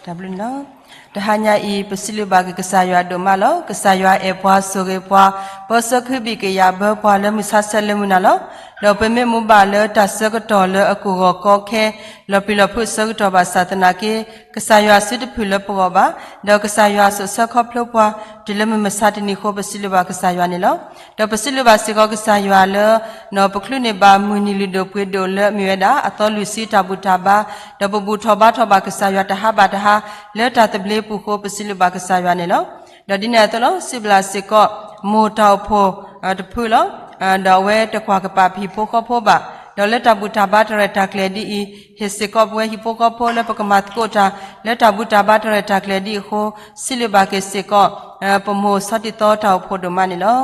တၢ်ဘျုးန့ၣ်လီၤ. တဟါညါအံၤ ပစံးဘျုးဘၣ်က့ၤကစၢ်ယွၤဒိၣ်မးလီၤ. ကစၢ်ယွၤအဲၣ်ပှၤဆိၣ်ဂ့ၤပှၤ, ပၢဆှၢကဟုဘံၣ်ကယာ်ဘၢပှၤလၢမုၢ်ဆါဆဲးလၢမုၢ်နၤလီၤ. ဒီးပမ့ၢ်မိၢ်ဘၣ်လၢတၢ်ဆၢကတီၢ်လၢအကိၢ်ဂီၤကီခဲ, လီၤပျံၤလီၤဖုးဆၢကတီၢ်ဘၣ်ဆၣ်သနာ်က့, ကစၢ်ယွၤစုတဖုၣ်လၢပဂီၢ်ဘၣ်, ဒီးကစၢ်ယွၤစိာ်ဆှၢခီဖျိပှၤ, တုၤလၢမုၢ်မဆါတနံၤအဃိ ပစံးဘျုးဘၣ်ကစၢ်ယွၤန့ၣ်လီၤ. ဒီးပစံးဘျုးဘၣ်စ့ၢ်ကီးကစၢ်ယွၤလၢ ပချုးန့ၢ်ဘၣ်မုၢ်နံၤလုၢ်ဒိၣ်ပှ့ၤဒိၣ်လၢအမ့ၢ်ဝဲဒၣ် အသီလွံၢ်ဆံတၢ်ဘူၣ်တၢ်ဘါ, ဒီးပဘူၣ်ထီၣ်ဘါထီၣ်ဘၣ်ကစၢ်ယွၤတဟါဘၣ်တဟါ လၢတၢ်သဘျ့ပူၤအဃိ ပစံးဘျုးဘၣ်ကစၢ်ယွၤန့ၣ်လီၤ. ဒီးဒ်န့ၣ်အသိးလီၤ စံးဘျုးစ့ၢ်ကီး မိၢ်တၢ်အိၣ်ဖှိၣ်တဖုလီၤ. ဒီးအဝဲတကွၢ်ကပာ်ပဟံၣ်ဖိဃီဖိဘၣ်, ဒီးလၢတၢ်ဘူၣ်တၢ်ဘါတရဲၣ်တၢ်ကျဲၤဒ်အံၤ, ဟ့ၣ်စ့ၢ်ကီးပဝဲဟံၣ်ဖိဃီဖိလၢပကမၤသကိးတၢ် လၢတၢ်ဘူၣ်တၢ်ဘါတရဲၣ်တၢ်ကျဲၤဒ်အံၤအဃိ, စံးဘျုးဘၣ်က့ၤစ့ၢ်ကီး ပမိၢ်စီၤတံၢ်သီတၢ်အိၣ်ဖှိၣ်ဒိၣ်မးန့ၣ်လီၤ.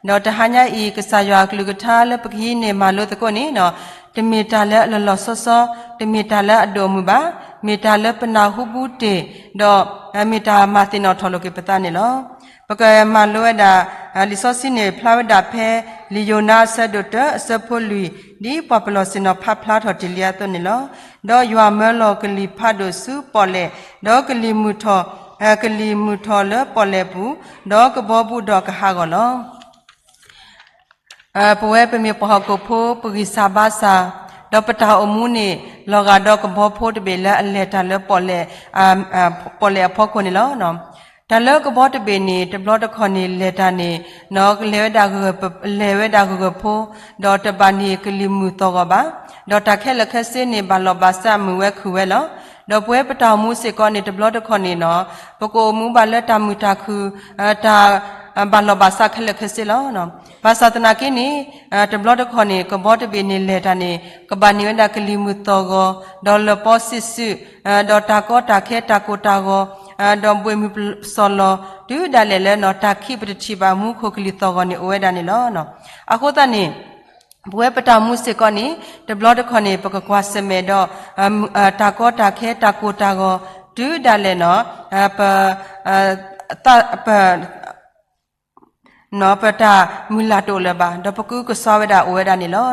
ဒီးတဟါညါအံၤ ကစၢ်ယွၤအကလုၢ်ကထါလၢပကဟံးန့ၢ်မၤလိသကိးန့ၣ်, တမ့ၢ်တၢ်လၢအလီၤလီၤဆီဆီ, တမ့ၢ်တၢ်လၢအဒိၣ်အမုၢ်ဘၣ်, မ့ၢ်တၢ်လၢပနၢ်ဟူဘူးတ့ၢ်, ဒီးမ့ၢ်တၢ်မၤသ့ၣ်နီၣ်ထီၣ်လိာ်က့ၤပသးန့ၣ်လီၤ. ပကမၤလိဝဲဒၣ် လံာ်စီဆှံန့ၣ် ဖျါဝဲဒၣ်ဖဲ လံာ်ယိၤနါအဆၢဒိၣ်တၢ အဆၢဖိလွံၢ် ဒ်ပှၤပလီၢ်ဆ့ၣ်နီၤဖးဖျါထီၣ်တ့ၢ်လံအသိးန့ၣ်လီၤ. ဒီးယွၤမၢလီၤကလံၤဖးဒိၣ်ဆူပီၣ်လဲၣ်, ဒီးကလံၤမုၢ်ထီၣ်, ကလံၤမုၢ်ထီၣ်လၢပီၣ်လဲၣ်ပူၤ, ဒီးကဘီဘူးဒီးကဟးဂီၤလီၤ. ပဝဲပမ့ၢ်ပှၤဟီၣ်ခိၣ်ဖိ ပဂံၢ်စၢ်ဘါစၢ်, ဒီးပတၢ်အိၣ်မူန့ၣ် လီၤဂာ်ဒီးကဘီဖိတဘ့ၣ်လၢအလဲၤတၢ်လၢပီၣ်လဲၣ်, ပီၣ်လဲၣ်အဖီခိၣ်န့ၣ်လီၤ. တၢ်လၢကဘီတဘ့ၣ်န့ၣ် တဘျီတခီၣ်န့ၣ်လဲၤတၢ်န့ၣ် လဲၤဝဲဒၣ်ဂၢၢ်ဂၢၢ်, လဲၤဝဲဒၣ်ဂၢၢ်ဂၢၢ်ဖိ, ဒီးတဘၣ်န့ၢ်ကလံၤမုၢ်သီၣ်ဂီၤဘၣ်. ဒီးတၢ်ခဲလၢာ်ခဲဆ့န့ၣ် ဘၣ်လီၢ်ဘၣ်စးမုာ်ဝဲခုၣ်ဝဲလီၤ. ဒီးပဝဲပတၢ်အိၣ်မူစ့ၢ်ကီးန့ၣ် တဘျီတခီၣ်န့ၣ်နီၤ ပကအိၣ်မူဘၣ်လၢတၢ်မုာ်တၢ်ခုၣ်, တၢ် ဘၣ်လီၢ်ဘၣ်စးခဲလၢာ်ခဲဆ့လီၤ. ဘၣ်ဆၣ်သနာ်က့န့ၣ် တဘျီတခီၣ်န့ၣ် ကဘီတဘ့ၣ်န့ၣ်လဲၤတၢ်န့ၣ် ကဘၣ်န့ၢ်ဝဲဒၣ်ကလံၤမုၢ်သီၣ်ဂီၤ, ဒီးလၢပီစံးစု, ဒီးတၢ်ကီတၢ်ခဲတၢ်ကိၢ်တၢ်ဂီၤ, ဒီးဘှ့ၣ်မုၢ်စီၤလီၤ တုၤဒၣ်လဲာ်လၢနီၤ တၢ်ခံးပတထံၣ်ဘၣ်မူခိၣ်ကလံၤသီၣ်ဂီၤန့ၣ်အိၣ်ဝဲဒၣ်န့ၣ်လီၤ. အဃိသတးန့ၣ် ပဝဲပတၢ်အိၣ်မူစ့ၢ်ကီးန့ၣ် တဘျီတခီၣ်န့ၣ် ပကကွၢ်ဆၢၣ်မဲာ်ဒီး တၢ်ကီတၢ်ခဲတၢ်ကိၢ်တၢ်ဂီၤ တုၤဒၣ်လဲာ်နီၤ ပ ပတၢ်မုၢ်လၢ်တအိၣ်လၢၤဘၣ်, ဒီးပကူကဆှီဝဲဒၣ်အိၣ်ဝဲဒၣ်န့ၣ်လီၤ.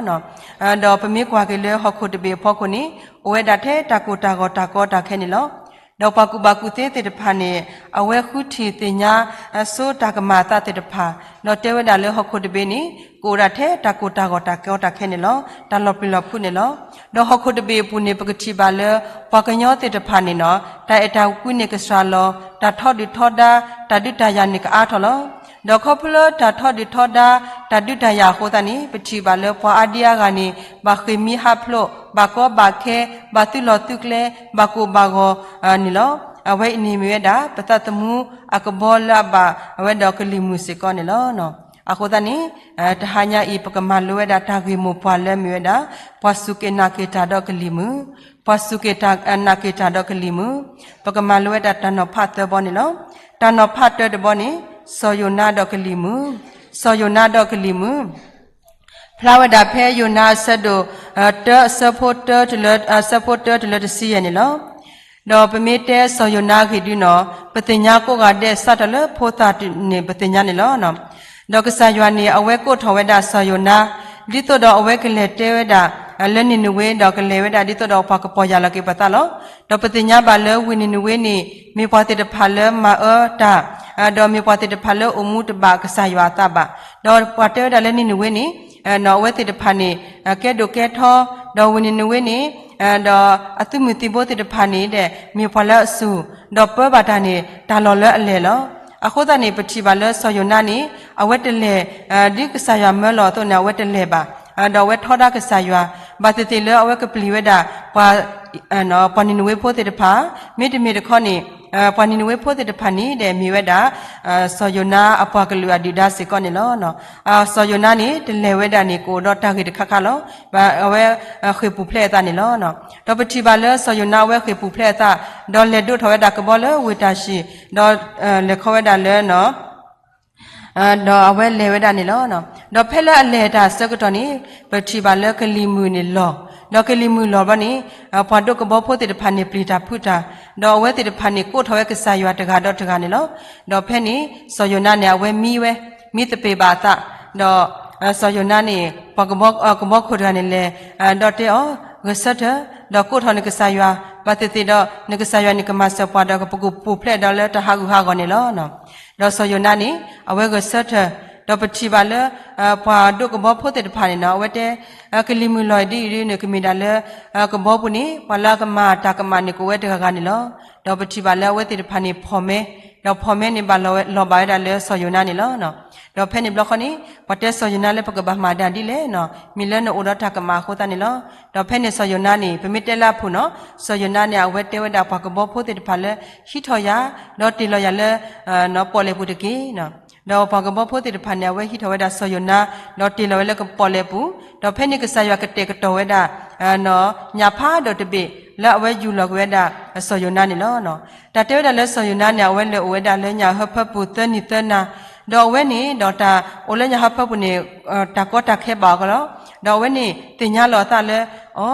ဒီးပမ့ၢ်ကွၢ်က့ၤလၢဟီၣ်ခိၣ်တဘ့ၣ်အဖီခိၣ်န့ၣ် အိၣ်ဝဲဒၣ်ထဲတၢ်ကိၢ်တၢ်ဂီၤတၢ်ကီတၢ်ခဲန့ၣ်လီၤ. ဒီးပှၤကူၣ်ဘၣ်ကူၣ်သ့သ့ၣ်တဖၣ်န့ၣ် အဝဲဃုထံၣ်သ့ၣ်ညါဆိတၢ်ကမၤအသးသ့ၣ်တဖၣ်, ဒီးတဲဝဲဒၣ်လၢဟီၣ်ခိၣ်တဘ့ၣ်န့ၣ် ကအိၣ်ဒၣ်ထဲတၢ်ကိၢ်တၢ်ဂီၤတၢ်ကီတၢ်ခဲန့ၣ်လီၤ. တၢ်လီၤပျံၤလီၤဖုးန့ၣ်လီၤ. ဒီးဟီၣ်ခိၣ်တဘ့ၣ်အပူၤန့ၣ် ပကထံၣ်ဘၣ်လၢ ပှၤကညီသ့ၣ်တဖၣ်န့ၣ်နီၤ တၢ်အဲၣ်တၢ်ကွံန့ၣ်ကစှၤလီၤ, တၢ်ထီဒုၣ်ထီဒါ, တၢ်ဒုးတၢ်ယၤန့ၣ်ကအါထီၣ်လီၤ. ဒီးခီဖျိလၢတၢ်ထီဒုၣ်ထီဒါ, တၢ်ဒုးတၢ်ယၤအဃိသတးန့ၣ် ပထံၣ်ဘၣ်လၢပှၤအါဒံအါဂၤန့ၣ် ဘၣ်ဃ့ၢ်မှံဟးဖျိး, ဘၣ်ကီဘၣ်ခဲ, ဘၣ်သုးလီၢ်သုးကျဲ, ဘၣ်ကိၢ်ဘၣ်ဂီၤန့ၣ်လီၤ. အဝဲအံၤန့ၣ်မ့ၢ်ဝဲဒၣ် ပသးသမူအကဘီလၢအဘၣ်ဝဲဒီးကလံၤမုၢ်စ့ၢ်ကီးန့ၣ်လီၤ. အဃိသတးန့ၣ် တဟါညါအံၤ ပကမၤလိဝဲဒၣ်တၢ်ဂ့ၢ်မိၢ်ပှၢ်လၢမ့ၢ်ဝဲဒၣ် ပှၤစူၢ်က့ၤနာ်က့ၤတၢ်ဒီးကလံၤမုၢ်, ပှၤစူၢ်က့ၤနာ်က့ၤတၢ်ဒီးကလံၤမုၢ်, ပကမၤလိဝဲဒၣ်တၢ်နီၤဖးသၢဘီန့ၣ်လီၤ. တၢ်နီၤဖးတၢတဘီန့ၣ် စီၤယိၤနါဒီးကလံၤမုၢ်, စီၤယိၤနါဒီးကလံၤမုၢ် ဖျါဝဲဒၣ်ဖဲယိၤနါအဆၢဒိၣ် တၢ အဆၢဖိတၢတုၤလၢ အဆၢဖိတၢတုၤလၢတဆံယဲၢ်န့ၣ်လီၤ. ဒီးပမ့ၢ်တဲစီၤယိၤနါအဂ့ၢ်ဒုနီၤ ပသ့ၣ်ညါကိးဂၤဒဲးစးထီၣ်လၢဖိသၣ်တုၤန့ၣ် ပသ့ၣ်ညါန့ၣ်လီၤ. ဒီးကစၢ်ယွၤန့ၣ် အဝဲကိးထီၣ်ဝဲဒၣ်စီၤယိၤနါ ဒ်သိးဒီးအဝဲကလဲၤတဲဝဲဒၣ် လၢနံၤနဝ့ ဒီးကလဲၤဝဲဒၣ်ဒ်သိးဒီးပှၤကပီၢ်ယၢ်လီၤက့ၤပသးလီၤ. ဒီးပသ့ၣ်ညါဘၣ်လၢဝ့ၢ်နံၤနဝ့န့ၣ် မ့ၢ်ပှၤသ့ၣ်တဖၣ်လၢမၤအၢတၢ် ဒီးမ့ၢ်ပှၤသ့ၣ်တဖၣ်လၢအိၣ်မူတဘၣ်ကစၢ်ယွၤအသးဘၣ်. ဒီးပှၤတဲဝဲဒၣ်လၢနံၤနဝ့န့ၣ် အဝဲသ့ၣ်တဖၣ်န့ၣ် ကဲဒိၣ်ကဲထီ, ဒီးဝ့ၢ်နံၤနဝ့န့ၣ် ဒီးအသုးမုၢ်သံၣ်ဘိသ့ၣ်တဖၣ်န့ၣ်ဒီး မ့ၢ်ပှၤလၢအစူၢ်, ဒီးပၢဘၣ်တၢ်န့ၣ် တၢ်လီၢ်လၢအလဲၢ်လီၤ. အဃိသတးန့ၣ် ပထံၣ်ဘၣ်လၢစီၤယိၤနါန့ၣ် အဝဲတလဲၤ ဒ်ကစၢ်ယွၤမၢလီၤအသိးန့ၣ် အဝဲတလဲၤဘၣ်. ဒီးအဝဲထီဒါကစၢ်ယွၤ ဘၣ်သ့ၣ်သ့ၣ်လၢအဝဲကပျံၤဝဲဒၣ် ပှၤ ပှၤနံၤနဝ့ဖိသ့ၣ်တဖၣ်, မ့တမ့ၢ်တခီန့ၣ် ပှၤနံၤနဝ့ဖိသ့ၣ်တဖၣ်န့ၣ်ဒီးမ့ၢ်ဝဲဒၣ် စီၤယိၤနါအပှၤကလုာ်အဒုၣ်ဒါစ့ၢ်ကီးန့ၣ်လီၤ. စီၤယိၤနါန့ၣ် တလဲၤဝဲဒၣ်န့ၣ် ကအိၣ်ဒီးတၢ်ဂ့ၢ်တခါခါလီၤ. အဝဲဃ့ၢ်ပူၤဖျဲးအသးန့ၣ်လီၤ. ဒီးပထံၣ်ဘၣ်လၢစီၤယိၤနါအဝဲဃ့ၢ်ပူၤဖျဲးအသး ဒီးလဲၤဒိးထီၣ်ဝဲဒၣ်ကဘီလၢဝ့ၢ်တၢ်ၡံၣ် ဒီးလဲၤခီဝဲဒၣ်လၢ ဒီးအဝဲလဲၤဝဲဒၣ်န့ၣ်လီၤ. ဒီးဖဲလၢအလဲၤတၢ်အဆၢကတီၢ်န့ၣ် ပထံၣ်ဘၣ်လၢကလံၤမုၢ်န့ၣ်လီၤ. ဒီးကလံၤမုၢ်လီၤဘျီန့ၣ် ပှၤဒိးကဘီဖိသ့ၣ်တဖၣ်န့ၣ် ပျံၤတၢ်ဖုးတၢ်, ဒီးအဝဲသ့ၣ်တဖၣ်န့ၣ် ကိးထီၣ်ဝဲကစၢ်ယွၤတဂၤဒီးတဂၤန့ၣ်လီၤ. ဒီးဖဲန့ၣ် စီၤယိၤနါန့ၣ် အဝဲမံဝဲ, မံသပ့ၤဘၣ်အသး, ဒီး စီၤယိၤနါန့ၣ် ပှၤကဘီခိၣ်တဂၤန့ၣ်လဲၤ ဒီးတဲအီၤ, ဂဲၤဆၢထၢၣ်, ဒီးကိးထီၣ်န့ၣ်ကစၢ်ယွၤ ဘၣ်သ့ၣ်သ့ၣ်ဒီး နကစၢ်ယွၤန့ၣ် ကမၤစၢၤပှၤဒီး ပကပူၤဖျဲးဒီးလၢတၢ်ဟးဂူာ်ဟးဂီၤန့ၣ်လီၤ. ဒီးစီၤယိၤနါန့ၣ် အဝဲဂဲၤဆၢထၢၣ်, ဒီးပထံၣ်ဘၣ်လၢ ပှၤဒိးကဘီဖိသ့ၣ်တဖၣ်န့ၣ်ဒီး အဝဲတဲ ကလံၤမုၢ်လီၢ်ဒ်အံၤဒ်န့ၣ် ကမ့ၢ်ဒၣ်လၢ ကဘီပူၤန့ၣ် ပှၤလၢအကမၤတၢ်ကမၣ်န့ၣ် ကအိၣ်ဝဲတဂၤဂၤန့ၣ်လီၤ. ဒီးပထံၣ်ဘၣ်လၢအဝဲသ့ၣ်တဖၣ်န့ၣ်ဖီၣ်မဲ, ဒီးဖီၣ်မဲန့ၣ် ဘၣ်လီၤဘၣ်ဝဲဒၣ်လၢစီၤယိၤနါန့ၣ်လီၤ. ဒီးဖဲန့ၣ်ဘျီဃီန့ၣ် ပှၤတဲစီၤယိၤနါလၢပကဘၣ်မၤဒ်လဲၣ်န့ၣ် မ့ၢ်လၢနအိၣ်ဒီးတၢ်ကမၣ်အဃိသတးန့ၣ်လီၤ. ဒီးဖဲန့ၣ်စီၤယိၤနါန့ၣ် ပမ့ၢ်တဲလၢအဖုၣ်န့ၣ် စီၤယိၤနါန့ၣ် အဝဲတဲဝဲဒၣ်ပှၤကဘီဖိသ့ၣ်တဖၣ်လၢ ဟံးထီၣ်ယၤ ဒီးတ့ၢ်လီၤယၤလၢ ပီၣ်လဲၣ်ပူၤတက့ၢ်. ဒီးပှၤကဘီဖိသ့ၣ်တဖၣ်န့ၣ် အဝဲဟံးထီၣ်ဝဲဒၣ်စီၤယိၤနါ ဒီးတ့ၢ်လီၤဝဲလၢပီၣ်လဲၣ်ပူၤ, ဒီးဖဲန့ၣ်ကစၢ်ယွၤကတဲာ်ကတီၤဝဲဒၣ် ညၣ်ဖးဒိၣ်တဘ့ၣ် လၢအဝဲယူၢ်လီၤက့ၤဝဲဒၣ်စီၤယိၤနါန့ၣ်လီၤ. တၢ်တဲဝဲဒၣ်လၢစီၤယိၤနါန့ၣ် အဝဲလဲၤအိၣ်ဝဲဒၣ်လၢညၣ်ဟၢဖၢပူၤသၢနံၤသၢနၤ, ဒီးအဝဲန့ၣ်ဒီးတၢ်အိၣ်လၢညၣ်ဟၢဖၢပူၤန့ၣ် တၢ်ကီတၢ်ခဲဘၣ်အီၤလီၤ. ဒီးအဝဲန့ၣ်သ့ၣ်ညါလီၤအသးလၢ အီ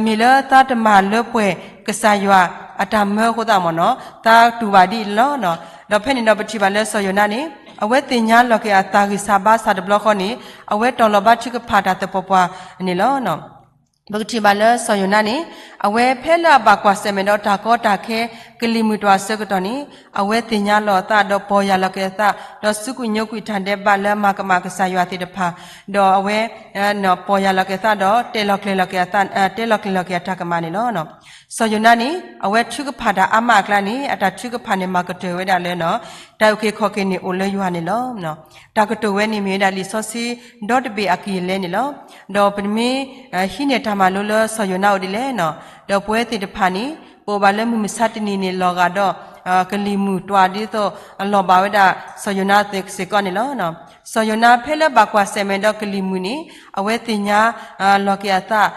မ့ၢ်လၢသးတမၤလၢပှဲၤကစၢ်ယွၤအတၢ်မၢအဃိသတးမ့ၢ်န့ၣ် သးတူၢ်ဘၣ်ဒ်အံၤလီၤ. ဒီးဖဲန့ၣ်ဒီးပထံၣ်ဘၣ်လၢစီၤယိၤနါန့ၣ် အဝဲသ့ၣ်ညါလီၤက့ၤအသးဂံၢ်စၢ်ဘါစၢ်တဘျီဃီန့ၣ် အဝဲတီၢ်လီၤဘါထုကဖၣ်တၢ်သပှၢ်ပှၢ်န့ၣ်လီၤ. ပကထံၣ်ဘၣ်လၢစီၤယိၤနါန့ၣ် အဝဲဖဲလၢအဘၣ်ကွၢ်ဆၢၣ်မဲာ်ဒီးတၢ်ကီတၢ်ခဲ ကလံၤမုၢ်တွၤအဆၢကတီၢ်န့ၣ် အဝဲသ့ၣ်ညါလီၤအသးဒီးပီၢ်ယၢ်လီၤက့ၤအသး ဒီးစူးကွံာ်ညိကွံာ်တၢ်ဒဲးဘးလၢအမၤကမၣ်ကစၢ်ယွၤသ့ၣ်တဖၣ်, ဒီးအဝဲ ပီၢ်ယၢ်လီၤက့ၤအသးဒီးတဲလီၤကျဲၤလီၤက့ၤအသး တဲလီၤကျဲၤလီၤက့ၤအတၢ်ကမၣ်န့ၣ်လီၤ. စီၤယိၤနါန့ၣ် အဝဲထုကဖၣ်တၢ်အါမးအကျါန့ၣ် အတၢ်ထုကဖၣ်န့ၣ် မၤကတၢၢ်ဝဲဒၣ်လၢ တၢ်အုၣ်က့ၤခီၣ်က့ၤန့ၣ်အိၣ်လၢယွၤန့ၣ်လီၤ. တၢ်ကတိၤဝဲန့ၣ်မ့ၢ်ဝဲဒၣ်လံာ်စီဆှံဒီတဘ့ၣ်အကယံာ်လဲၣ်န့ၣ်လီၤ. ဒီးပမ့ၢ် ဟံးန့ၢ်တၢ်မၤလိလၢစီၤယိၤနါအိၣ်ဒ်လဲၣ်န့ၣ်, ဒီးပဝဲသ့ၣ်တဖၣ်န့ၣ် ပအိၣ်ဘၣ်လၢမုၢ်မဆါတနံၤန့ၣ်လီၤဂာ်ဒီး ကလံၤမုၢ်တွၤဒ်သိး လီၤဘၣ်ဝဲဒၣ်စီၤယိၤနါစ့ၢ်ကီးန့ၣ်လီၤ. စီၤယိၤနါဖဲလၢဘၣ်ကွၢ်ဆၢၣ်မဲာ်ဒီးကလံၤမုၢ်န့ၣ် အဝဲသ့ၣ်ညါ လီၤက့ၤအသး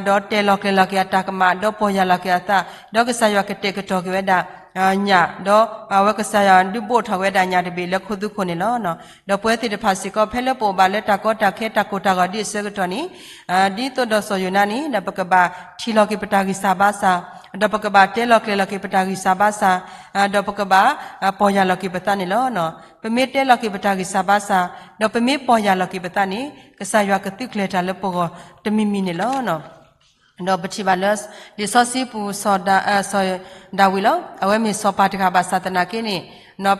ဒီးတဲလီၤကျဲၤလီၤက့ၤအတၢ်ကမၣ် ဒီးပီၢ်ယၢ်လီၤက့ၤအသး ဒီးကစၢ်ယွၤကတဲာ်ကတီၤက့ၤဝဲဒၣ် ညၣ် ဒီးအဝဲကစၢ်ယွၤဒုးဘိးထီၣ်က့ၤဝဲဒၣ်ညၣ်တဘ့ၣ်လၢခိသူခိၣ်န့ၣ်လီၤ. ဒီးပဝဲသ့ၣ်တဖၣ်စ့ၢ်ကီး ဖဲလၢပအိၣ်ဘၣ်လၢတၢ်ကီတၢ်ခဲတၢ်ကိၢ်တၢ်ဂီၤဒ်အဆၢကတီၢ်န့ၣ် ဒ်သိးဒီးစီၤယိၤနါန့ၣ် ဒီးပကဘၣ်ထံၣ်လီၤက့ၤပတၢ်ဂံၢ်စၢ်ဘါစၢ်, ဒီးပကဘၣ်တဲလီၤကျဲၤလီၤက့ၤပတၢ်ဂံၢ်စၢ်ဘါစၢ်, ဒီးပကဘၣ် ပီၢ်ယၢ်လီၤက့ၤပသးန့ၣ်လီၤ. ပမ့ၢ်တဲလီၤက့ၤပတၢ်ဂံၢ်စၢ်ဘါစၢ် ဒီးပမ့ၢ်ပီၢ်ယၢ်လီၤက့ၤပသးန့ၣ် ကစၢ်ယွၤကသုးကျဲၤတၢ်လၢပဂီၢ်တမံၤမံၤန့ၣ်လီၤ. ဒီးပထံၣ်ဘၣ်လၢ လံာ်စီဆှံပူၤ စီၤဒၤဝံးလီၤ. အဝဲမ့ၢ်စီၤပၤတဂၤဘၣ်ဆၣ်သနာ်က့န့ၣ်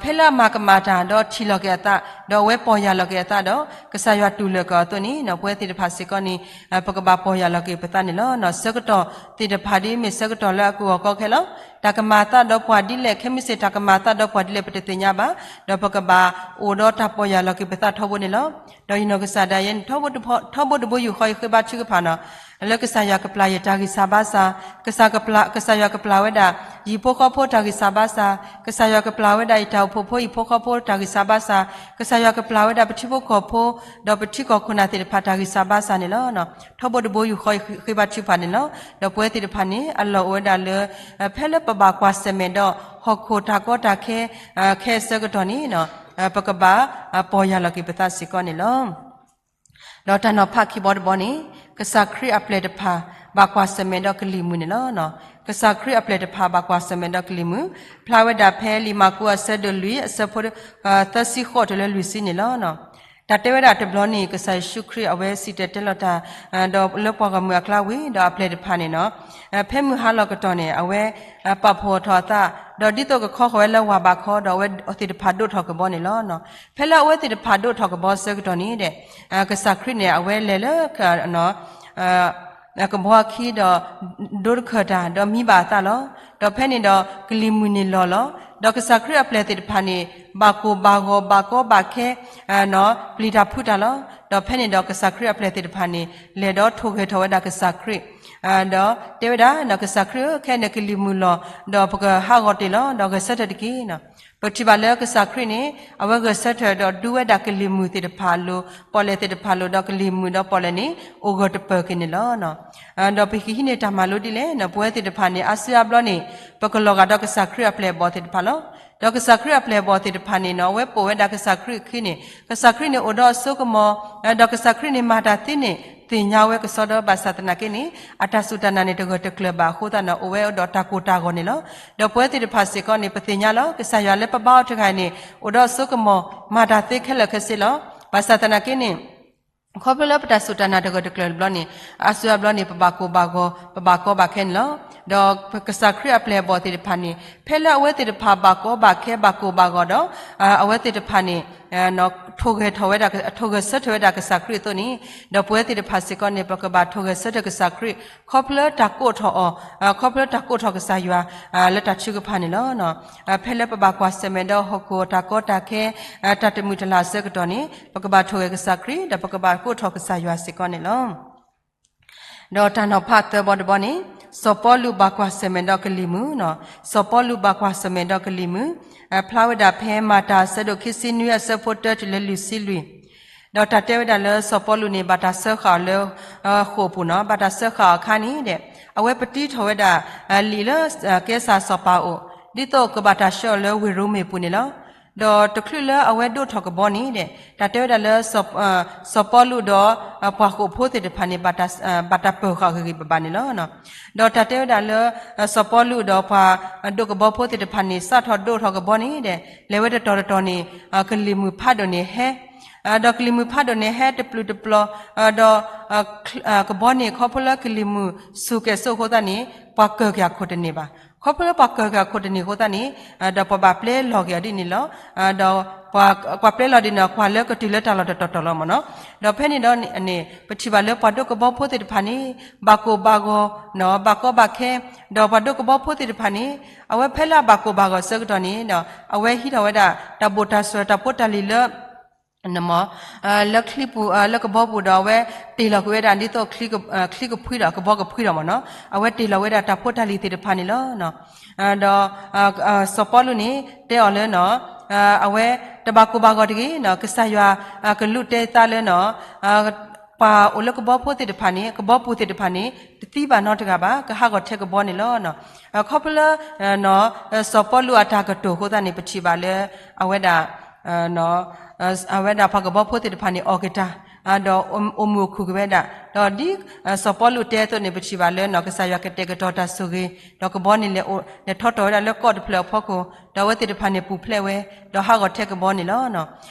ဖဲလၢအမၤကမၣ်တၢ် ဒီးထံၣ်လီၤက့ၤအသး ဒီးအဝဲပီၢ်ယၢ်လီၤက့ၤအသးဒီး ကစၢ်ယွၤတူၢ်လိာ်က့ၤအီၤအသိးန့ၣ် ပဝဲသ့ၣ်တဖၣ်စ့ၢ်ကီးန့ၣ် ပကဘၣ်ပီၢ်ယၢ်လီၤက့ၤပသးန့ၣ်လီၤ. ဆၢကတီၢ်သ့ၣ်တဖၣ်ဒ်မ့ၢ်ဆၢကတီၢ်လၢအကူၣ်အီၣ်ကီခဲလီၤ. တၢ်ကမၤအသးဒီးပှၤဒ်လဲၣ် ခဲမုၢ်ဆ့ၣ်တၢ်ကမၤအသးဒီးပှၤဒ်လဲၣ် ပတသ့ၣ်ညါဘၣ်. ဒီးပကဘၣ်အိၣ်ဒီးတၢ်ပီၢ်ယၢ်လီၤက့ၤပသးထီဘိန့ၣ်လီၤ. ဒီးယနီၢ်ကစၢ်ဒၣ်ယဲန့ၣ် ထီဘိတဘိယူၢ်ဃီ ယဃ့ဘါထုကဖၣ်န့ၣ် လၢကစၢ်ယွၤကပျၢ်ယတၢ်ဂံၢ်စၢ်ဘါစၢ်, ကစၢ်ယွၤကပျၢ်ဝဲဒၣ် ယဟံၣ်ဖိဃီဖိတၢ်ဂံၢ်စၢ်ဘါစၢ်, ကစၢ်ယွၤကပျၢ်ဝဲဒၣ်ယတၢ်အိၣ်ဖှိၣ်ဖိဟံၣ်ဖိဃီဖိတၢ်ဂံၢ်စၢ်ဘါစၢ်, ကစၢ်ယွၤကပျၢ်ဝဲဒၣ်ပထံဖိကီၢ်ဖိ ဒီးပထံကီၢ်ခိၣ်နၢ်သ့ၣ်တဖၣ်တၢ်ဂံၢ်စၢ်ဘါစၢ်န့ၣ်လီၤ. ထီဘိတဘိယူၢ်ဃီ ယဃ့ဘါထုကဖၣ်န့ၣ်လီၤ. ဒီးပဝဲသ့ၣ်တဖၣ်န့ၣ် အလီၢ်အိၣ်ဝဲဒၣ်လၢ ဖဲလၢပဘၣ်ကွၢ်ဆၢၣ်မဲာ်ဒီး ဟီၣ်ခိၣ်တၢ်ကီတၢ်ခဲ ခဲအံၤအဆၢကတီၢ်န့ၣ် ပကဘၣ်ပီၢ်ယၢ်လီၤက့ၤပသးစ့ၢ်ကီးန့ၣ်လီၤ. ဒီးတၢ်နီၤဖးခံဘီတဘီန့ၣ် ကစၢ်ခရံာ်အပျဲၢ်တဖၣ် ဘၣ်ကွၢ်ဆၢၣ်မဲာ်ဒီးကလံၤမုၢ်န့ၣ်လီၤ. ကစၢ်ခရံာ်အပျဲၢ်တဖၣ် ဘၣ်ကွၢ်ဆၢၣ်မဲာ်ဒီးကလံၤမုၢ် ဖျါဝဲဒၣ်ဖဲလံာ်မၢ်ကူးအဆၢဒိၣ်လွံၢ် အဆၢဖိ သၢဆံဃိးတုၤလၢလွံၢ်ဆံန့ၣ်လီၤ. တၢ်တဲဝဲဒၣ်တဘျီန့ၣ် ကစၢ်ယ့ၣ်ၡူးခရံာ်အဝဲစံၣ်တဲၤတဲလီၤတၢ် ဒီးလၢပှၤဂီၢ်မုၢ်အကျါဝံၤ ဒီးအပျဲၢ်တဖၣ်န့ၣ်လီၤ. ဖဲမုၢ်ဟါလီၤကတီၢ်န့ၣ် အဝဲ ပာ်ဖှိၣ်ထီၣ်အသး ဒီးဒ်သိးကခီဃီၤဝဲလၢဝၢ်ဘးခီ ဒီးအဝဲသ့ၣ်တဖၣ်ဒိးထီၣ်ကဘီန့ၣ်လီၤ. ဖဲလၢအဝဲသ့ၣ်တဖၣ်ဒိးထီၣ်ကဘီအဆၢကတီၢ်န့ၣ်ဒီး ကစၢ်ခရံာ်န့ၣ် အဝဲလဲၤလၢ ကဘီအခံဒီး ဒိတခၢၣ်တၢ် ဒီးမံဘၣ်အသးလီၤ. ဒီးဖဲန့ၣ်ဒီးကလံၤမုၢ်န့ၣ်လီၤလီၤ. ဒီးကစၢ်ခရံာ်အပျဲၢ်သ့ၣ်တဖၣ်န့ၣ် ဘၣ်ကိၢ်ဘၣ်ဂီၤ ဘၣ်ကီဘၣ်ခဲ ပျံၤတၢ်ဖုးတၢ်လီၤ. ဒီးဖဲန့ၣ်ဒီးကစၢ်ခရံာ်အပျဲၢ်သ့ၣ်တဖၣ်န့ၣ် လဲၤဒီးထိၣ်ဂဲၤထီၣ်ဝဲဒၣ်ကစၢ်ခရံာ် ဒီးတဲဝဲဒၣ် ကစၢ်ခရံာ်ဧၢ, ခဲအံၤန့ၣ်ကလံၤမုၢ်လီၤ, ဒီးပကဟးဂီၤတ့ၢ်လီၤ, ဒီးဂဲၤဆၢထၢၣ်တက့ၢ်. ပထံၣ်ဘၣ်လၢကစၢ်ခရံာ်န့ၣ် အဝဲဂဲၤဆၢထၢၣ်ဒီးဒူဝဲဒၣ်ကလံၤမုၢ်သ့ၣ်တဖၣ်အလိၤ, ပီၣ်လဲၣ်သ့ၣ်တဖၣ်အလိၤ, ဒီးကလံၤမုၢ်ဒီးပီၣ်လဲၣ်န့ၣ် အိၣ်ဂၢၢ်တပၢၢ်က့ၤန့ၣ်လီၤ. ဒီးပကဟံးန့ၢ်တၢ်မၤလိဒ်လဲၣ်န့ၣ် ပဝဲသ့ၣ်တဖၣ်န့ၣ် အါစုအါဘျီန့ၣ် ပကလီၤဂာ်ဒီးကစၢ်ခရံာ်အပျဲၢ်အဘီၣ်သ့ၣ်တဖၣ်လီၤ. ဒီးကစၢ်ခရံာ်အပျဲၢ်အဘီၣ်သ့ၣ်တဖၣ်န့ၣ် အဝဲပိာ်ဝဲဒၣ်ကစၢ်ခရံာ်အခံန့ၣ် ကစၢ်ခရံာ်န့ၣ်အိၣ်ဒီးအစိကမီၤ, ဒီးကစၢ်ခရံာ်န့ၣ်မၤတၢ်သ့န့ၣ် သ့ၣ်ညါဝဲကစီဒီ ဘၣ်ဆၣ်သနာ်က့န့ၣ် အတၢ်စူၢ်တၢ်နာ်န့ၣ် တဂၢၢ်တကျၢၤဘၣ်အဃိသတးန့ၣ် အိၣ်ဝဲဒီးတၢ်ကိၢ်တၢ်ဂီၤန့ၣ်လီၤ. ဒီးပဝဲသ့ၣ်တဖၣ်စ့ၢ်ကီးန့ၣ် ပသ့ၣ်ညါလီၤ ကစၢ်ယွၤလၢပဘါအီၤတဂၤအံၤန့ၣ် အိၣ်ဒီးအစိကမီၤ မၤတၢ်သ့ခဲလၢာ်ခဲဆ့လီၤ. ဘၣ်ဆၣ်သနာ်က့န့ၣ် ခီဖျိလၢပတၢ်စူၢ်တၢ်နာ်တဂၢၢ်တကျၢၤတဘျီန့ၣ် အါစုအါဘျီန့ၣ် ပဘၣ်ကိၢ်ဘၣ်ဂီၤ ပဘၣ်ကီဘၣ်ခဲန့ၣ်လီၤ. ဒီးကစၢ်ခရံာ်အပျဲၢ်အဘီၣ်သ့ၣ်တဖၣ်န့ၣ် ဖဲလၢအဝဲသ့ၣ်တဖၣ်ဘၣ်ကီဘၣ်ခဲဘၣ်ကိၢ်ဘၣ်ဂီၤဒီး အဝဲသ့ၣ်တဖၣ်န့ၣ် ထိၣ်ဂဲၤထီၣ်ဝဲဒၣ် ထိၣ်ဂဲၤဆၢထၢၣ်ဝဲဒၣ်ကစၢ်ခရံာ်အသိးန့ၣ် ဒီးပဝဲသ့ၣ်တဖၣ်စ့ၢ်ကီးန့ၣ် ပကဘၣ်ထိၣ်ဂဲၤဆၢထၢၣ်ကစၢ်ခရံာ် ခီဖျိတၢ်ကိးထီၣ်အီၤ ခီဖျိတၢ်ကိးထီၣ်ကစၢ်ယွၤ လၢတၢ်ထုကဖၣ်န့ၣ်လီၤ. ဖဲလၢပဘၣ်ကွၢ်ဆၢၣ်မဲာ်ဒီးဟီၣ်ခိၣ်တၢ်ကီတၢ်ခဲ တၢ်တမုာ်တလၤအဆၢကတီၢ်န့ၣ် ပကဘၣ်ထိၣ်ဂဲၤကစၢ်ခရံာ် ဒီးပကဘၣ်ကိးထီၣ်ကစၢ်ယွၤစ့ၢ်ကီးန့ၣ်လီၤ. ဒီးတၢ်နီၤဖးသၢဘီတဘီန့ၣ် စီၤပီလူးဘၣ်ကွၢ်ဆၢၣ်မဲာ်ဒီးကလံၤမုၢ်, စီၤပီလူးဘၣ်ကွၢ်ဆၢၣ်မဲာ်ဒီးကလံၤမုၢ်, ဖျါဝဲဒၣ်ဖဲမၤတၢ်အဆၢဒိၣ်ခံဆံနွံအဆၢဖိတၢတုၤလၢလွံၢ်ဆံလွံၢ်, ဒီးတၢ်တဲဝဲဒၣ်လၢစီၤပီလူးန့ၣ် ဘၣ်တၢ်စၢဃာ်အီၤလၢ ဃိာ်ပူၤန့ၣ်, ဘၣ်တၢ်စၢဃာ်အီၤအခါန့ၣ်ဒီး အဝဲပတံထီၣ်ဝဲဒၣ် လံာ်လၢကဲစၢ်စီၤပၤအအိၣ် ဒ်သိးကဘၣ်တၢ်ဆှၢအီၤလၢဝ့ၢ်ရိမ့ၤပူၤန့ၣ်လီၤ. ဒီးတချုးလၢအဝဲဒိးထီၣ်ကဘီန့ၣ်ဒီး တၢ်တဲဝဲဒၣ်လၢ စီၤပီလူးဒီး ပှၤဃိာ်ဖိသ့ၣ်တဖၣ်န့ၣ် ဘၣ်တၢ်ပၢၢ်ဃာ်ဂ့ၤဂ့ၤဘၣ်ဘၣ်န့ၣ်လီၤ. ဒီးတၢ်တဲဝဲဒၣ်လၢ စီၤပီလူးဒီးပှၤဒိးကဘီဖိသ့ၣ်တဖၣ်န့ၣ် စးထီၣ်ဒိးထီၣ်ကဘီန့ၣ်ဒီး လဲၤဝဲတတီၤတတီၤန့ၣ် ကလံၤမုၢ်ဖးဒိၣ်န့ၣ်ဟဲ ဒီးကလံၤမုၢ်ဖးဒိၣ်န့ၣ် ဟဲတပျုာ်တပျီၤ ဒီး ကဘီန့ၣ် ခီဖျိလၢကလံၤမုၢ်ဆူၣ်ကဲၣ်ဆိးအဃိသတးန့ၣ် ပှၤကၢၢ်က့ၤအခိၣ်တန့ၢ်ဘၣ်. ခီဖျိလၢပှၤကၢၢ်က့ၤအခိၣ်တန့ၢ်အဃိသတးန့ၣ် ဒီးပှၤဘၣ်ပျဲလီၤက့ၤအီၤဒ်န့ၣ်လီၤ. ဒီးပှၤပျဲလီၤဒ်န့ၣ် ကွၢ်လၢကတုၤလၢတၢ်လီၢ်တတီၤတီၤလီၤမ့ၢ်နီၤ. ဒီးဖဲန့ၣ်ဒီးန့ၣ် ပထံၣ်ဘၣ်လၢပှၤဒိးကဘီဖိသ့ၣ်တဖၣ်န့ၣ် ဘၣ်ကိၢ်ဘၣ်ဂီၤ ဘၣ်ကီဘၣ်ခဲ ဒီးပှၤဒိးကဘီဖိသ့ၣ်တဖၣ်န့ၣ် အဝဲဖဲလၢအဘၣ်ကိၢ်ဘၣ်ဂီၤအဆၢကတီၢ်န့ၣ်ဒီး အဝဲဟံးထီၣ်ဝဲဒၣ် တၢ်ဘိၣ်တၢ်စၢၤတၢ်ဖိတၢ်လံၤလၢ လၢချံပူၤ လၢကဘီပူၤဒီး အဝဲတ့ၢ်လီၤကွံာ်ဝဲဒၣ်ဒ်သိး ချံကဖှံဒီး ကဘီကဖှံဒီးမ့ၢ်နီၤ, အဝဲတ့ၢ်လီၤဝဲဒၣ်တၢ်ဖိတၢ်လံၤသ့ၣ်တဖၣ်န့ၣ်လီၤ. ဒီး စီၤပီလူးန့ၣ် တဲအီၤလၢ အဝဲတဘၣ်ကိၢ်ဘၣ်ဂီၤတဂ့ၤ, ကစၢ်ယွၤကလူးတဲသးလၢ ပှၤအိၣ်လၢကဘီဖိသ့ၣ်တဖၣ်န့ၣ် ကဘီပူၤသ့ၣ်တဖၣ်န့ၣ် တသံဘၣ်နီတဂၤဘၣ်, ကဟးဂီၤထဲကဘီန့ၣ်လီၤ. ခီဖျိလၢ စီၤပီလူးအတၢ်ကတိၤအဃိသတးန့ၣ် ပထံၣ်ဘၣ်လၢ အဝဲဒၣ် အဝဲဒၣ်ပှၤကဘီဖိသ့ၣ်တဖၣ်န့ၣ် အီၣ်က့ၤတၢ် ဒီးအိၣ်မုာ်အိၣ်ခုၣ်က့ၤဝဲဒၣ်, ဒီးဒ်စီၤပီလူးတဲအသိးန့ၣ် ပထံၣ်ဘၣ်လၢ ကစၢ်ယွၤကတဲာ်ကတီၤတၢ်ဆိၣ်ဂ့ၤ, ဒီးကဘီန့ၣ်လဲၤအိၣ် လဲၤထီၣ်တီၢ်ဝဲဒၣ်လၢကီၢ်တဖျၢၣ်အဖီခိၣ်, ဒီးအဝဲသ့ၣ်တဖၣ်န့ၣ်ပူၤဖျဲးဝဲ, ဒီးဟးဂီၤထဲကဘီန့ၣ်လီၤ.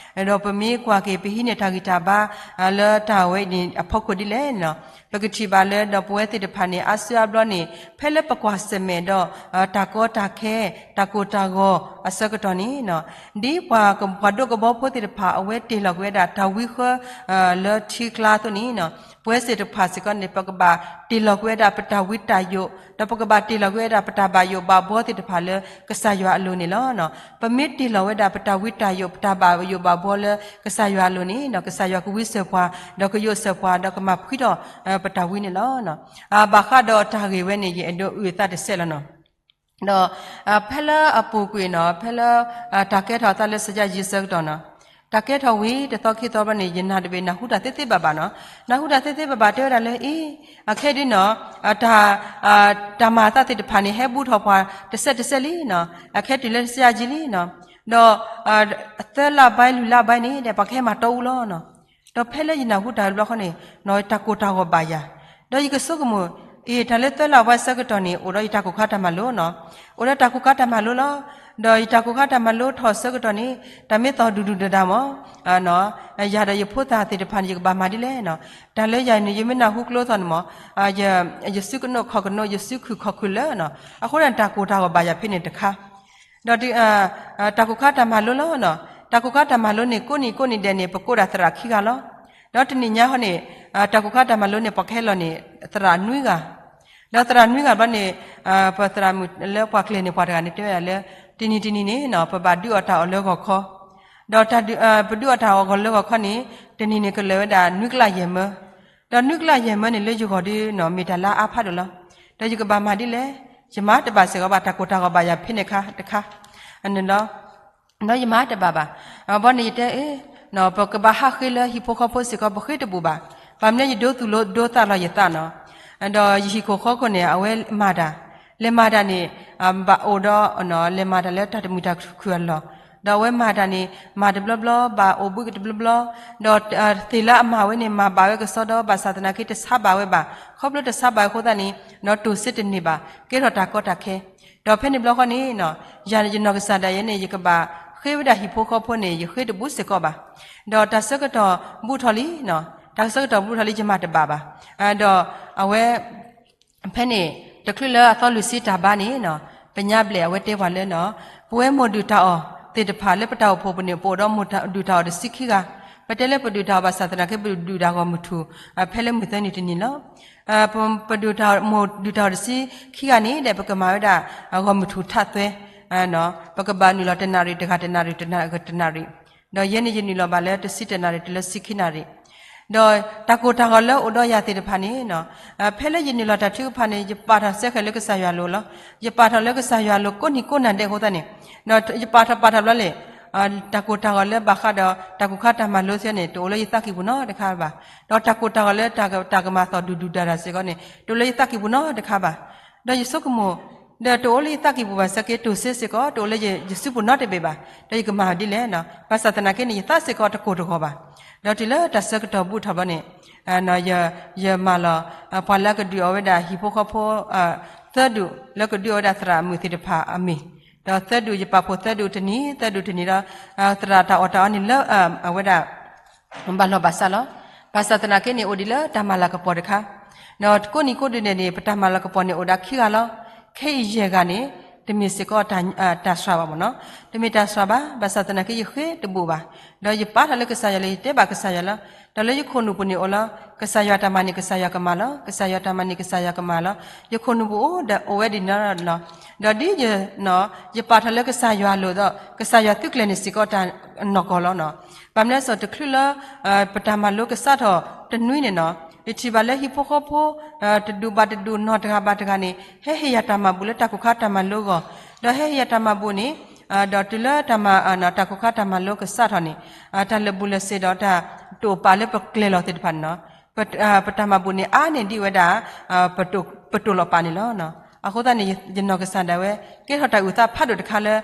ဒီးပမ့ၢ်ကွၢ်က့ၤ ပဟံးန့ၢ်တၢ်ဂံၢ်တၢ်ဘါ လၢတၢ်ဝဲအံၤန့ၣ် အဖီခိၣ်ဒ်လဲၣ်န့ၣ်လီၤ. ပကထံၣ်ဘၣ်လၢ ဒီးပဝဲသ့ၣ်တဖၣ်န့ၣ် အါစုအါဘျီန့ၣ် ဖဲလၢပကွၢ်ဆၢၣ်မဲာ်ဒီး တၢ်ကီတၢ်ခဲ တၢ်ကိၢ်တၢ်ဂီၤအဆၢကတီၢ်န့ၣ် ဒ်ပှၤ ပှၤဒိးကဘီဖိသ့ၣ်တဖၣ် အဝဲတ့ၢ်လီၤကွံာ်ဝဲဒၣ်တၢ်ဝံဃၢ လၢထံကျါအသိးန့ၣ် ပဝဲသ့ၣ်တဖၣ်စ့ၢ်ကီးန့ၣ် ပကဘၣ်တ့ၢ်လီၤကွံာ်ဝဲဒၣ်ပတၢ်ဝံတၢ်ယိး ဒီးပကဘၣ်တ့ၢ်လီၤကွံာ်ဝဲဒၣ်ပတၢ်ဘၣ်ယိၣ်ဘၣ်ဘှီသ့ၣ်တဖၣ်လၢကစၢ်ယွၤအလိၤန့ၣ်လီၤ. ပမ့ၢ်တ့ၢ်လီၤဝဲဒၣ်ပတၢ်ဝံတၢ်ယိး ပတၢ်ဘၣ်ယိၣ်ဘၣ်ဘှီလၢကစၢ်ယွၤအလိၤန့ၣ် ကစၢ်ယွၤကဝံစၢၤပှၤ ဒီးကယိးစၢၤပှၤ ဒီးကမၤဖှံထီၣ် ပတၢ်ဝံန့ၣ်လီၤ. ဘၣ်ဃးဒီးတၢ်ဂ့ၢ်ဝဲန့ၣ် ယအဲၣ်ဒိးအုၣ်အသးတစဲးလီၤနီၤ. ဒီး ဖဲလၢအပူၤကွံာ်နီၤ ဖဲလၢ တၢ်ကဲထီၣ်အသးလၢစီၤယၤယံအဆၢကတီၢ်နီၤ, တၢ်ကဲထီၣ်ဝံၤတသီခံသီဘျီန့ၣ် ယနၢ်တဘ့ၣ်နၢ်ဟူတၢ်သ့သ့ဘၣ်ဘၣ်နီၤ, နၢ်ဟူတၢ်သ့သ့ဘၣ်ဘၣ် တဲဝဲဒၣ်လၢ အ့ အခဲဒ်နီၤ တၢ် တၢ်မၤအသးသ့ၣ်တဖၣ်န့ၣ် ဟဲဘူးထီၣ်ပှၤတစဲးတစဲးလံနီၤ, အခဲတုၤလၢစီၤယၤယံလံနီၤ, ဒီး သၢလါဘၣ်လွံၢ်လါဘၣ်န့ၣ်ဒီး ပှၤကဟဲမၤတီအူလီၤနီၤ. ဒီးဖဲလၢယနၢ်ဟူတၢ်ဘျီဃီန့ၣ် တၢ်ကိၢ်တၢ်ဂီၤဘၣ်ယၤ, ဒီးယကဆိကမိၣ် အ့ တၢ်လၢသၢလါဘၣ်ဆၢကတီၢ်န့ၣ် အိၣ်ဒီးယတၢ်ကိၢ်ခါတၢ်မၤလိနီၤ, အိၣ်ဒီးတၢ်ကိၢ်ခါတၢ်မၤလိလီၤ. ဒီးယတၢ်ကိၢ်ခါတၢ်မၤလိထီၣ်ဆၢကတီၢ်န့ၣ် တၢ်မ့ၢ်သီၣ်ဒူၣ်ဒူၣ်ဒါဒါမး ယၤဒီးယဖိသၣ်သ့ၣ်တဖၣ်န့ၣ် ယကဘၣ်မၤဒ်လဲၣ်နီၤ, တၢ်လၢယၤန့ၣ် ယမ့ၢ်နၢ်ဟူကျိသီၣ်န့ၣ်မး ယစုကနိးခီၣ်ကနိး ယစုခုၣ်ခီၣ်ခုၣ်လၢနီၤ, အဃိန့ၣ် တၢ်ကိၢ်တၢ်ဂီၤဘၣ်ယၤဖဲန့ၣ်တခါ ဒီး တၢ်ကိၢ်ခါတၢ်မၤလိလီၤနီၤ, တၢ်ကိၢ်ခါတၢ်မၤလိန့ၣ် ကိးနံၣ်ကိးနံၣ်ဒဲးန့ၣ် ပကိးဒၣ်သရၣ်ခံဂၤလီၤ. ဒီးတနံၣ်ညါဟီန့ၣ် တၢ်ကိၢ်ခါတၢ်မၤလိန့ၣ် ပှၤကဟဲလီၤန့ၣ် သရၣ်နွံဂၤ, ဒီးသရၣ်နွံဂၤဘျီန့ၣ် ပသရၣ်မုၣ်လၢပှၤကျဲၤန့ၣ်ပှၤတဂၤန့ၣ် တဲဝဲဒၣ်လၢ တနံၤတနံၤန့ၣ်နီၤ ပဘၣ်ဒုးအီၣ်တၢ်အီၣ်လၢဂီၤခီ, ဒီး ပဒုးအီၣ်တၢ်အီၣ်ဂီၤလၢဂီၤခီန့ၣ် တနံၤန့ၣ် ကလၢာ်ဝဲဒၣ်နွံကလးယဲၢ်မၢ, ဒီးနွံကလးယဲၢ်မၢန့ၣ် လၢယဂီၢ်ဒုးနီၤ မ့ၢ်တၢ်လၢအါဖးဒိၣ်လီၤ. ဒီးယကဘၣ်မၤဒ်လဲၣ်, ယမၤတဘၣ်စ့ၢ်ကီးဘၣ် တၢ်ကိၢ်တၢ်ဂီၤဘၣ်ယၤဖဲန့ၣ်ခါတခါန့ၣ်လီၤ. ဒီးယမၤတဘၣ်ဘၣ်. ဘီန့ၣ်ယတဲအ့ ပကဘၣ်ဟးဃ့လၢဟံၣ်ဖိဃီဖိစ့ၢ်ကီး ပဃ့တဘူးဘၣ်. ဘၣ်မနုၤယဒိသူၣ်လိဒိသးလီၤယသးနီၤ. ဒီးယဟံၣ်ခိၣ်ဃီခိၣ်န့ၣ် အဝဲမၤတၢ်, လဲၤမၤတၢ်န့ၣ် ဘၣ်အိၣ်ဒီး လဲၤမၤတၢ်လၢတၢ်တမုာ်တၢ်ခုၣ်အလီၢ်, ဒီးအဝဲမၤတၢ်န့ၣ် မၤတဘျီဘျီ ဘၣ်အိၣ်ဘှံးကတဘျီဘျီ, ဒီးသ့ၣ်လၢအမၤဝဲန့ၣ် မၤဘၣ်ဝဲကစီဒီ ဘၣ်ဆၣ်သနာ်က့တဆါဘၣ်ဝဲဘၣ်. ခီဖျိတဆါဘၣ်ဝဲအဃိသတးန့ၣ် ဒီးတိၢ်စ့တန့ၢ်ဘၣ် ကဲထီၣ်တၢ်ကီတၢ်ခဲ ဒီးဖဲန့ၣ်ဘျီဃီန့ၣ် ယၤယနီၢ်ကစၢ်ဒၣ်ယဲန့ၣ် ယကဘၣ်ဃ့ဝဲဒၣ်ဟံၣ်ဖိဃီဖိန့ၣ် ယဃ့တဘူးစ့ၢ်ကီးဘၣ်. ဒီးတၢ်ဆၢကတီၢ်ဘူးထီၣ်လံ, တၢ်ဆၢကတီၢ်ဘူးထီၣ်လံ ယမၤတဘၣ်ဘၣ်. ဒီးအဝဲ ဖဲန့ၣ် တချုးလၢအသီလွံၢ်ဆံတၢ်ဘါန့ၣ်, ပညါဘျဲၣ်အဝဲတဲပှၤလၢ, ပဝဲမိၢ်ဒုၣ်တၢ်အီၣ်သ့ၣ်တဖၣ်လၢပတၢ်အိၣ်ဖှိၣ်ပူၤန့ၣ် ပအိၣ်ဒီးမိၢ်ဒုၣ်တၢ်အီၣ်တဆံခံဂၤ, ပတဲလၢပဒုၣ်တၢ်အီၣ်ဘၣ်ဆၣ်သနာ်က့ ပဒုၣ်တၢ်ဂီၢ်မုၢ်ထူၣ် ဖဲလၢမုၢ်သၢနံၤတနံၤလီၤ. ပဒုၣ်တၢ်, မိၢ်ဒုၣ်တၢ်အီၣ်တဆံခံဂၤန့ၣ်ဒီး ပကမၤဝဲဒၣ်ဂီၢ်မုၢ်ထူၣ်ထးသွဲ, ပကဘၣ်နုာ်လီၤတနၣ်ရံၣ်တဂၤတနၣ်ရံၣ်တဂၤတနၣ်ရံၣ်, ဒီးယဲန့ၣ်ယနုာ်လီၤဘၣ်လၢတဆံတနၣ်ရံၣ်တုၤလၢဆံခံနၣ်ရံၣ်, ဒီးတၢ်ကိၢ်တၢ်ဂီၤလၢအိၣ်ဒီးယၤသ့ၣ်တဖၣ်န့ၣ်, ဖဲလၢယနုာ်လီၤတၢ်ထုကဖၣ်န့ၣ် ယပာ်ထီၣ်စဲဃဲၤလၢကစၢ်ယွၤအလိၤလီၤ. ယပာ်ထီၣ်လၢကစၢ်ယွၤအလိၤကိးနံၤကိးနၤဒဲးအဃိသတးန့ၣ်, ဒီးယပာ်ထီၣ်ပာ်ထီၣ်ဘျီလဲၣ်, တၢ်ကိၢ်တၢ်ဂီၤလၢဘၣ်ဃးဒီးတၢ်ကူၣ်ခါတၢ်မၤလိသ့န့ၣ် တအိၣ်လၢယသးကံၢ်ပူၤနီတခါဘၣ်. ဒီးတၢ်ကိၢ်တၢ်ဂီၤလၢတၢ်ကမၤသီၣ်ဒုၣ်ဒုၣ်ဒါဒါစ့ၢ်ကီးန့ၣ် တအိၣ်လၢယသးကံၢ်ပူၤနီတခါဘၣ်. ဒီးယဆိကမိၣ်, ဒီးတအိၣ်လၢယသးကံၢ်ပူၤဘၣ်ဆၢက့ တိၢ်စ့စ့ၢ်ကီး တအိၣ်လၢယစုပူၤနီတဘ့ၣ်ဘၣ်. ဒီးယကမၤဒ်လဲၣ်, ဘၣ်ဆၣ်သနာ်က့န့ၣ် ယသးစ့ၢ်ကီးတကိၢ်တဂီၤဘၣ်. ဒီးတုၤလၢတၢ်ဆၢကတီၢ်ဘူးထီၣ်ဘျီန့ၣ်, ယမၤလီၤ, ပှၤလၢအကဒုးအီၣ်ဝဲဒၣ်ဟံၣ်ဖိဃီဖိ သၢဒူၣ်လၢကဒုးအီၣ်ဝဲဒၣ်သရၣ်အမုၣ်သ့ၣ်တဖၣ်အမံၤ, ဒီးသၢဒူၣ်ယပာ်ဖှိၣ်သၢဒူၣ်တနံၤ သၢဒူၣ်တနံၤဒီး, သရၣ်တၢ်အီၣ်တၢ်အီန့ၣ်လၢအဝဲဒၣ် ဘၣ်လီၢ်ဘၣ်စးလီၤ. ဘၣ်ဆၣ်သနာ်က့န့ၣ် အိၣ်ဒံးလၢတၢ်မၤလၤကပီၤတခါ, ဒီးကိးနံၤကိးဒုၣ်န့ၣ်န့ၣ် ပတၢ်မၤလၤကပီၤန့ၣ်အိၣ်ဒၣ်ခံဂၤလီၤ. ခဲအံၤယဲၢ်ဂၤန့ၣ် တမ့ၢ်စ့ၢ်ကီးတၢ်စှၤဘၣ်မ့ၢ်နီၤ, တမ့ၢ်တၢ်စှၤဘၣ်. ဘၣ်ဆၣ်သနာ်က့ယဃ့တဘူးဘၣ်. ဒီးယပာ်ထီၣ်လၢကစၢ်ယွၤလၢယတဲဘၣ်ကစၢ်ယွၤလီၤ. ဒီးလၢယခိၣ်နူာ်ပူၤန့ၣ်အိၣ်လီၤ, ကစၢ်ယွၤတၢ်မၤန့ၣ် ကစၢ်ယွၤကမၤလီၤ, ကစၢ်ယွၤတၢ်မၤန့ၣ် ကစၢ်ယွၤကမၤလီၤ. ယခိၣ်နူာ်ပူၤအိၣ်ဒီးအိၣ်ဝဲဒ်န့ၣ်လီၤ. ဒီးဒ်ယ, ယပာ်ထီၣ်လၢကစၢ်ယွၤအလိၤဒီး ကစၢ်ယွၤသုးကျဲၤန့ၣ်စ့ၢ်ကီးတၢ်နီၢ်ကီၢ်လီၤ. ဘၣ်မနုၤလဲၣ် တချုးလၢ ပတၢ်မၤလိကစးထီၣ်တနွံန့ၣ်နီၤ, ယထံၣ်ဘၣ်လၢဟံၣ်ဖိဃီဖိ တဒူၣ်ဘၣ်တဒူၣ် နီၢ်တဂၤဘၣ်တဂၤန့ၣ် ဟဲဟ့ၣ်ယၤတၢ်မၤဘူၣ်လၢတၢ်ကူၣ်ခါတၢ်မၤလိအဂီၢ်, ဒီးဟဲဟ့ၣ်ယၤတၢ်မၤဘူၣ်န့ၣ်, ဒီးတုၤလၢတၢ်မၤ, တၢ်ကူၣ်ခါတၢ်မၤလိကစးထီၣ်န့ၣ်, တၢ်လၢာ်ဘူၣ်လၢာ်စ့ဒီးတၢ်တိာ်ပာ်လၢပကျဲၤလီၤသ့ၣ်တဖၣ်န့ၣ်နီၤ, ပတၢ်မၤဘူၣ်န့ၣ် အါန့ၢ်ဒံးဝဲဒၣ် ပတိာ်လီၤပာ်န့ၣ်လီၤ. အဃိသတးန့ၣ် ယနီၢ်ကစၢ်ဒၣ်ဝဲ ကဲထီၣ်တၢ်အုၣ်သးဖးဒိၣ်တခါလၢ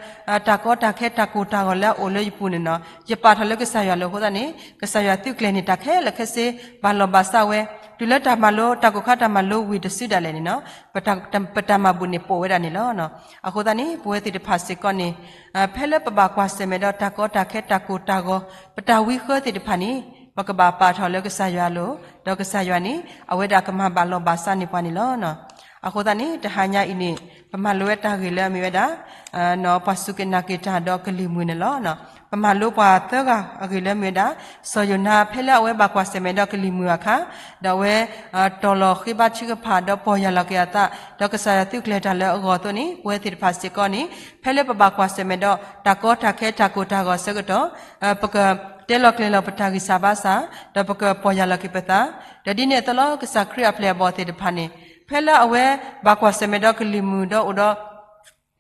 တၢ်ကီတၢ်ခဲတၢ်ကိၢ်တၢ်ဂီၤလၢအအိၣ်လၢယပူၤန့ၣ်နီၤ, ယပာ်ထီၣ်လၢကစၢ်ယွၤအလိၤအဃိသတးန့ၣ် ကစၢ်ယွၤသုးကျဲၤန့ၣ်တၢ်ခဲလၢာ်ခဲဆ့ ဘၣ်လီၢ်ဘၣ်စးဝဲ, တုၤလၢတၢ်မၤလိ တၢ်ကူၣ်ခါတၢ်မၤလိဝံၤတစုဒၣ်လဲာ်န့ၣ်နီၤ, ပတၢ်မၤဘူၣ်န့ၣ်ပိာ်ဝဲဒၣ်န့ၣ်လီၤ. အဃိသတးန့ၣ် ပဝဲသ့ၣ်တဖၣ်စ့ၢ်ကီးန့ၣ်, ဖဲလၢပဘၣ်ကွၢ်ဆၢၣ်မဲာ်ဒီးတၢ်ကီတၢ်ခဲတၢ်ကိၢ်တၢ်ဂီၤ ပတၢ်ဝံဃၢသ့ၣ်တဖၣ်န့ၣ် ပကဘၣ်ပာ်ထီၣ်လၢကစၢ်ယွၤအလိၤ, ဒီးကစၢ်ယွၤန့ၣ် အဝဲဒၣ်ကမၤဘၣ်လီၢ်ဘၣ်စးန့ၢ်ပှၤန့ၣ်လီၤ. အဃိသတးန့ၣ် တဟါညါအံၤန့ၣ် ပမၤလိဝဲတၢ်ဂ့ၢ်လၢအမ့ၢ်ဝဲဒၣ် ပှၤစူၢ်က့ၤနာ်က့ၤတၢ်ဒီးကလံၤမုၢ်န့ၣ်လီၤ. ပမၤလိပှၤသၢဂၤအဂ့ၢ်လၢအမ့ၢ်ဝဲဒၣ် စီၤယိၤနါ ဖဲလၢအဝဲဘၣ်ကွၢ်ဆၢၣ်မဲာ်ဒီးကလံၤမုၢ်အခါ, ဒီးအဝဲ တီၢ်လီၤဃ့ဘါထုကဖၣ်ဒီးပီၢ်ယၢ်လီၤက့ၤအသး, ဒီးကစၢ်ယွၤသုးကျဲၤတၢ်လၢအဂီၢ်အသိးန့ၣ် ပဝဲသ့ၣ်တဖၣ်စ့ၢ်ကီးန့ၣ် ဖဲလၢပဘၣ်ကွၢ်ဆၢၣ်မဲာ်ဒီးတၢ်ကီတၢ်ခဲတၢ်ကိၢ်တၢ်ဂီၤအဆၢကတီၢ်, ပကတဲလီၤကျဲၤလီၤပတၢ်ဂံၢ်စၢ်ဘါစၢ်, ဒီးပကပီၢ်ယၢ်လီၤက့ၤပသး, ဒီးဒ်န့ၣ်အသိးလီၤ ကစၢ်ခရံာ်အပျဲၢ်အဘီၣ်သ့ၣ်တဖၣ်န့ၣ် ဖဲလၢအဝဲဘၣ်ကွၢ်ဆၢၣ်မဲာ်ဒီးကလံၤမုၢ်ဒီးအိၣ်ဒီး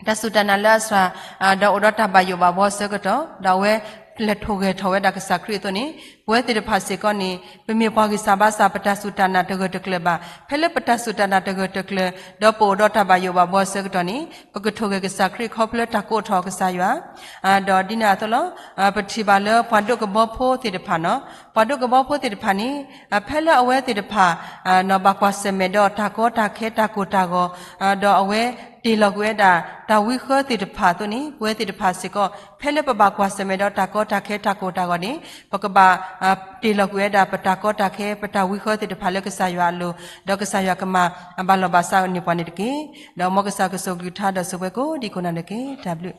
တၢ်စူၢ်တၢ်နာ်လၢအစှၤ, ဒီးအိၣ်ဒီးတၢ်ဘၣ်ယိၣ်ဘၣ်ဘှီအဆၢကတီၢ်, ဒီးအဝဲလဲၤထိၣ်ဂဲၤထီၣ်ဝဲဒၣ်ကစၢ်ခရံာ်အသိးန့ၣ် ပဝဲသ့ၣ်တဖၣ်စ့ၢ်ကီးန့ၣ် ပမ့ၢ်ပှၤဂံၢ်စၢ်ဘါစၢ် ပတၢ်စူၢ်တၢ်နာ်တဂၢၢ်တကျၢၤဘၣ်. ဖဲလၢပတၢ်စူၢ်တၢ်နာ်တဂၢၢ်တကျၢၤ ဒီးပအိၣ်ဒီးတၢ်ဘၣ်ယိၣ်ဘၣ်ဘှီအဆၢကတီၢ်န့ၣ် ပကထိၣ်ဂဲၤကစၢ်ခရံာ်ခီဖျိတၢ်ကိးထီၣ်ကစၢ်ယွၤ ဒီးဒ်န့ၣ်အသိးလီၤ, ပထံၣ်ဘၣ်လၢပှၤဒိးကဘီဖိသ့ၣ်တဖၣ်နီၤ, ပှၤဒိးကဘီဖိသ့ၣ်တဖၣ်န့ၣ် ဖဲလၢအဝဲသ့ၣ်တဖၣ် ဘၣ်ကွၢ်ဆၢၣ်မဲာ်ဒီးတၢ်ကီတၢ်ခဲတၢ်ကိၢ်တၢ်ဂီၤ, ဒီးအဝဲတ့ၢ်လီၤကွံာ်ဝဲဒၣ်တၢ်ဝံဃၢသ့ၣ်တဖၣ်အသိးန့ၣ် ပဝဲသ့ၣ်တဖၣ်စ့ၢ်ကီး ဖဲလၢပဘၣ်ကွၢ်ဆၢၣ်မဲာ်ဒီးတၢ်ကီတၢ်ခဲတၢ်ကိၢ်တၢ်ဂီၤန့ၣ် ပကဘၣ်တ့ၢ်လီၤကွံာ်ဝဲဒၣ်ပတၢ်ကီတၢ်ခဲ ပတၢ်ဝံဃၢသ့ၣ်တဖၣ်လၢကစၢ်ယွၤအလိၤ, ဒီးကစၢ်ယွၤကမၤဘၣ်လီၢ်ဘၣ်စးန့ၢ်ပှၤန့ၣ်တက့ၢ်. ဒီးမ်ကစၢ်ကဆိၣ်ဂ့ၤကလုၢ်ကထါဒီးဆိၣ်ပှဲၤကိးဒံကိးနီၢ်န့ၣ်တက့ၢ်. တၢ်ဘျုး